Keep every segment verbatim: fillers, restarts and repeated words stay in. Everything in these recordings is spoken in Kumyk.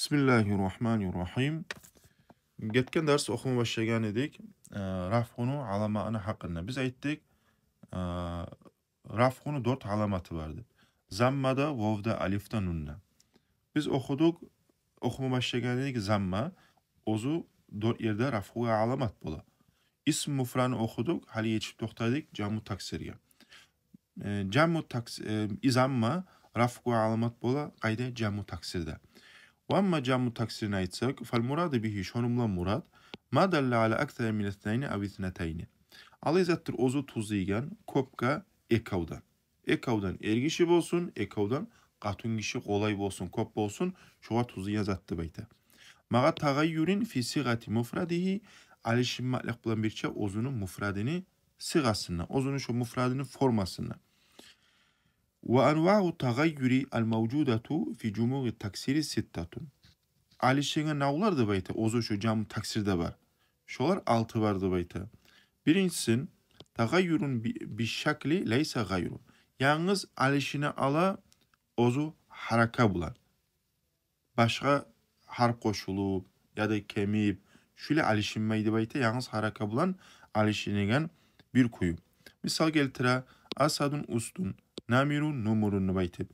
Бисмиллагьи ррагьмани ррагьим. Гетген дарс охума башлагъан эдик, э, рафгъуну аламатыны гьакъында. Биз айтдыкъ, э, рафгъуну дёрт аламаты бар деп. Замма да, вов да, алиф да, нун да. Биз охудукъ, охума башлагъан эдик, замма оьзю дёрт ерде рафгъугъа аламат бола. Исм муфрадны охудукъ, гьали етишип токътадыкъ жаму таксирге. Э, жаму такс-, э, и замма рафгъугъа аламат бола, къайда? Жаму таксирде. Ва амма жаму таксирни айтсакъ, фал мураду бигьи, шону булан мурат, ма далла ала аксара мин иснайни ав иснатайни. Алай затдыр оьзю тюзлейген кёпге экевден. Экевден эр гиши болсун, экевден къатын гиши къолай болсун, кёп болсун, шогъар тюзлейген зат деп айта. Маа тагъайюрин фи сигъати муфрадигьи, алышынмакълыкъ булан бирче оьзюню муфрадыны сигъасында, оьзюню шо муфрадыны формасында. Ва анвау тагъайюри ал мавжудату фи жумуъи таксири ситтатун. Алышынгъан навлар деп айта, оьзю шо жаму таксирде бар. Шолар алты бар деп айта. Биринчиси, тагъайюрун би-, бишшакли лайса гъайру. Янгыз алышына ала оьзю гьарака булан. Башгъа гьарп къошулуп яда кемип, шулай алышынмай деп айта, янгыз гьарака булан алышынагъан бир кюю. Мисал гелтире: асадун уьстюн, намирун нумурун деп айтып.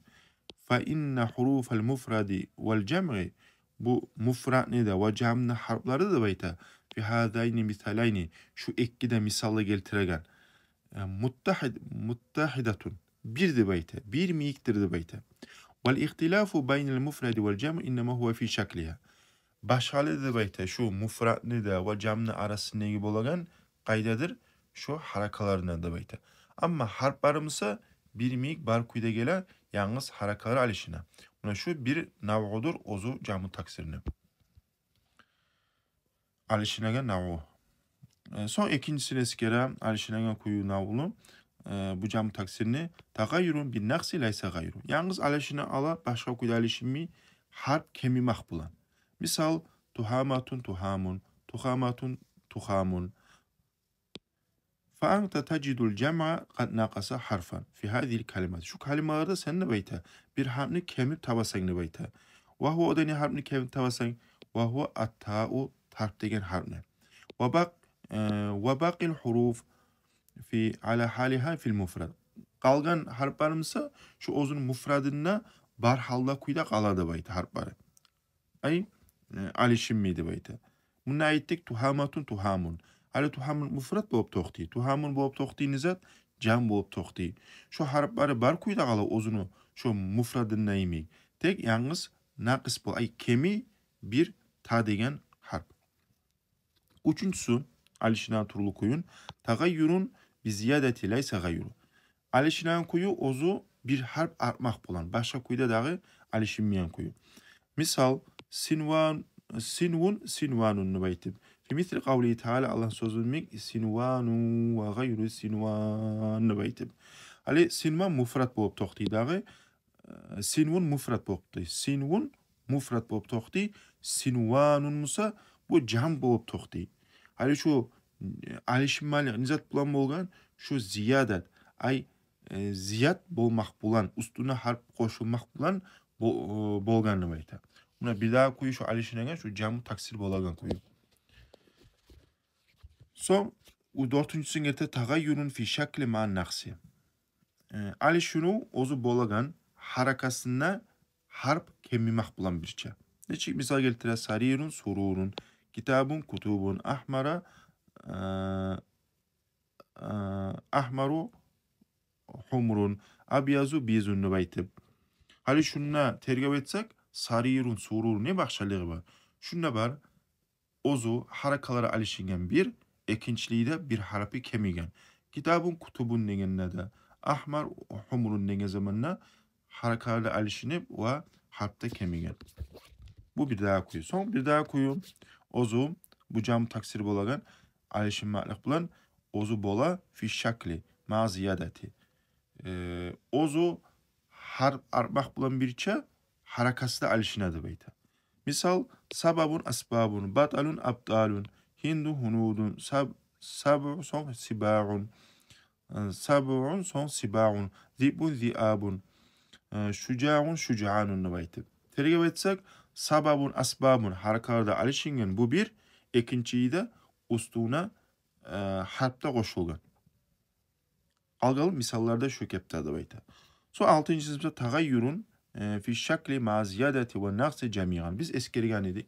Фа инна гьуруфал муфради вал жамъи, бу муфрадны да ва жамны гьарплары деп айта, фи гьазайни мисалайни, шу эки де мисалда гелтиреген, э, муттагьид-, муттагьидатун, бир деп айта, бир мийикдир деп айта. Вал ихтилафу байнал муфради вал жамъи иннама гьува фи шаклигьа. Башгъалыкъ деп айта шу муфрадны да ва жамны арасындагъы болагъан къайдадыр, шо гьаракаларына деп айта. Амма гьарплары буса бир мийик бар кюйде геле, янгыз гьаракалар алышына. Муна шу бир навъудур оьзю жаму таксирни. Алышынагъан навъу. Э, сонг экинчисин эсгере, алышынагъан кюю навлу, э, бу жаму таксирни: тагъайюрун бин накъси лайса гъайру. Янгыз алышына ала, башгъа кюйде алышынмай, гьарп кемимакъ булан. Мисал: тугьаматун, тугьамун, тугьаматун, тугьамун. Фа анта тажидул жамъа къад накъаса гьарфан фи гьазигьил калимат. Шу калималарда сен деп айта бир гьарпны кемип табасан деп айта. Ва гьува, о да не гьарпны кемип табасан? Ва гьува ат-тау, тарп деген гьарпны. Ва бакъ-, э, ва бакъил гьуруф фи ала гьалигьа фил муфрад. Къалгъан гьарплары буса шу оьзюню муфрадында бар гьалда кюйде къала деп айта гьарплары. Ай, э, алышынмай деп айта. Мунда айтдыкъ тугьаматун, тугьамун. Гьали тугьамун муфрад болуп токътай, тугьамун болуп токътай не зат? Жам болуп токътай. Шо гьарплары бар кюйде къала оьзюню шо муфрадында йимик. Тек янгыз накъыс бол, ай, кеми бир та деген гьарп. Уьчюнчюсю, алышынагъан тюрлю кююн: тагъайюрун би зиядати лайса гъайру. Алышынагъан кюю оьзю бир гьарп артмакъ булан, башгъа кюйде дагъы алышынмайгъан кюю. Мисал: синван, синвун, синванун деп айтып. Фи мисли къавлигьи таала, Аллагьны сёзю йимик: синванун ва гъайру синван деп айтып. Гьали синван муфрад болуп токътай дагъы, э, синвун муфрад болуп токътай. Синвун муфрад болуп токътай, синванун буса бу жам болуп токътай. Гьали шу, э, алышынмакълыкъ не зат булан болгъан? Шу зиядат, ай, э, зият болмакъ булан, уьстюне гьарп къошулмакъ булан бо-, э, болгъан деп айта. Муна бир дагъы кюю шу алышынагъан, шу жаму таксир болагъан кюю. Сонг, у дёртюнчюсюн гелтире: тагъайюрун фи шакли маан накъси. Э, алышынув оьзю болагъан гьаракасында гьарп кемимакъ булан бирче. Нечик мисал гелтире: сарирун сурурун, китабун кутубун, агьмара, э, э, агьмару гьумрун, абъязу бизун деп айтып. Гьали шунда тергев этсек, сарирун, сурурун не башгъалыгъы бар? Шунда бар оьзю гьаракалары алышынгъан бир, экинчилейде бир гьарпы кемиген. Китабун кутубун дегенде де, агьмар гьумрун деген заманда гьаракалары алышынып ва гьарп да кемиген. Бу бир дагъы кюю. Сонг бир дагъы кюю, оьзю бу жаму таксир болагъан алышынмакълыкъ булан оьзю бола фи шакли ма зиядати. Э, оьзю гьарп артмакъ булан бирче гьаракасы да алышына деп айта. Мисал: сабабун асбабун, баталун абталун, гьинду гьунудун, саб-, сабъу сонг сибагъун, э, сабъун сонг сибагъун, зибун зиабун, э, шужагъун шужанун деп айтып. Тергев этсек, Сабабун, асбабун, гьаракалар да алышынгъан, бу бир, экинчиси де уьстюне, э, гьарп да къошулгъан. Алгъалы мисаллар да шу кепде деп айта. Сонг алтынчысы буса тагъайюрун, э, фи шакли ма зиядати ва накъси жамигъан. Биз эсгерген эдик.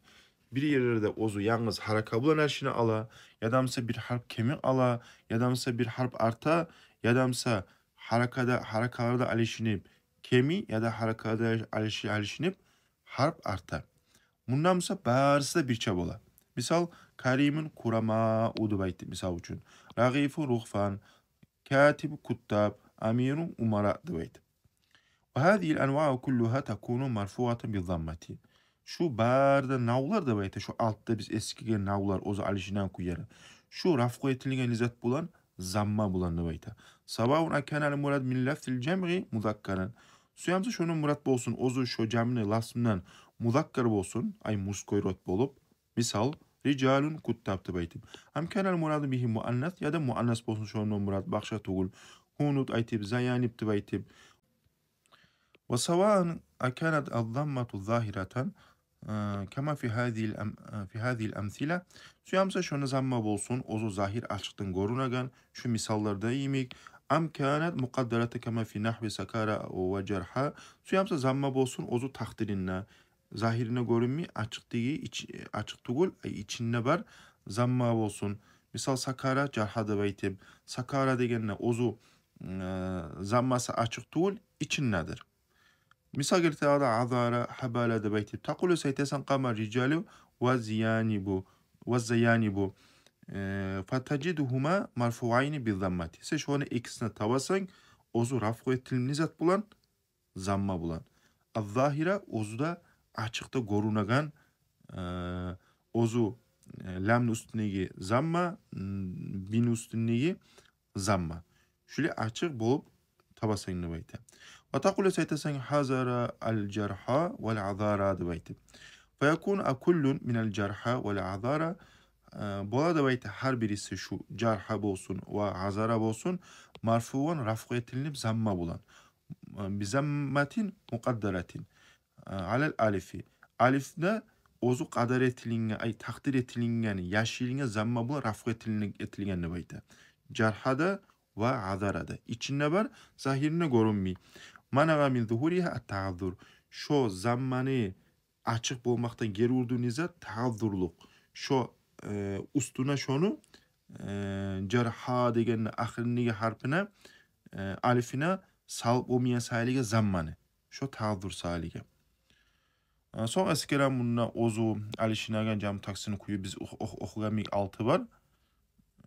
Бир ерлерде оьзю янгыз гьарака булан алышына ала, яда буса бир гьарп кеми ала, яда буса бир гьарп арта, яда буса гьаракада, гьаракалар да алышынып кеми, яда гьаракалар да алышы-, алышынып гьарп арта. Мунда буса барысы да бирче бола. Мисал, каримун курамау деп айтып, мисал учун. Рагъифун ругъфан, катибун куттаб, амирун умара деп айтып. Ва гьазигьил анвау куллугьа такуну марфугъатан би заммати. Шу бары да навлар деп айта, шу алтда биз эсгерген навлар, оьзю алышынагъан кюйлери. Шу рафгъу этилген не зат булан, замма булан деп айта. Саваун акана ал мурад мин лафзил жамъи музаккаран. Сюе буса шондан мурат болсун, оьзю шо жамны лафзындан музаккар болсун, ай мужской род болуп, мисал, рижалун куттаб деп айтып. Ам кана ал мураду бигьи муаннас, яда муаннас болсун шондан мурат, башгъа тюгюл. Гьунуд айтып, заяниб деп айтып. Ва саваун аканат аз-заммату загьиратан, э, кама фи гьазигьил ам-, э, фи гьазигьил амсила. Сюе буса шонда замма болсун, оьзю загьир, ачыкъдан гёрюнеген, шу мисалларда йимик. Ам канат мукъаддарата кама фи нагьви сакара ва жаргьа. Сюе буса замма болсун, оьзю такъдиринде, загьиринде гёрюнмей, ачыкъ тюгюл, ич-, ачыкъ тюгюл, ай, ичинде бар, замма болсун. Мисал, сакара, жаргьа деп айтып. Сакара дегенде оьзю, э, заммасы ачыкъ тюгюл, ичиндедир. Мисал гелтире азара, гьабала деп айтып. Такъулу, сен айтасан, къама рижалу ва зиянибу, ва заянибу. Э, фатажидугьума марфуайни би заммати. Сен шону экисин де табасан, оьзю рафгъу этилген не зат булан, замма булан. Аз-загьира, оьзю де ачыкъда гёрюнеген, э, оьзю, э, ламны уьстюндеги замма, м, бини уьстюндеги замма. Шулай ачыкъ болуп табасан деп айта. Ва такъулу, сен айтасан, гьазара ал-жаргьа вал азара деп айтып. Фаякуну куллун мин ал-жаргьа вал азара, э, бола деп айта, гьар бириси, шу жаргьа болсун ва азара болсун, марфуан, рафгъу этилинип замма булан. Э, би замматин мукъаддаратин, э, алал алифи. Алиф де оьзю къадар этилинген, ай, такъдир этилинген, яшилинген замма булан рафгъу этилин-, этилген деп айта. Жаргьа да ва азара да. Ичинде бар, загьиринде гёрюнмей. Манагъа мин зугьуригьа ат-тагьаззур. Шо замманы ачыкъ болмакъдан гери урду не зат? Тагьаззурлукъ. Шо, э, уьстюне шону, э, жаргьа дегенни ахырындагъы гьарпына, э, алифине салып болмайгъан саялыгъа замманы. Шо тагьаззур саялыгъа. Э, сонг эсгерем, мунда оьзю алышынагъан жамъу таксирни кюю биз ох-, ох-, охугъан йимик алты бар.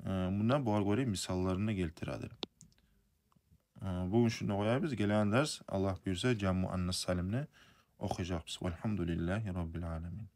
Э, мунда бугъар гёре мисалларын да гелтиредир. Э, бугюн шунда къоябыз. Гелеген дарс, Аллагь буюрса, жамъу муаннас салимни охуйжакъбыз. Валгьамдулиллагьи раббил аламин.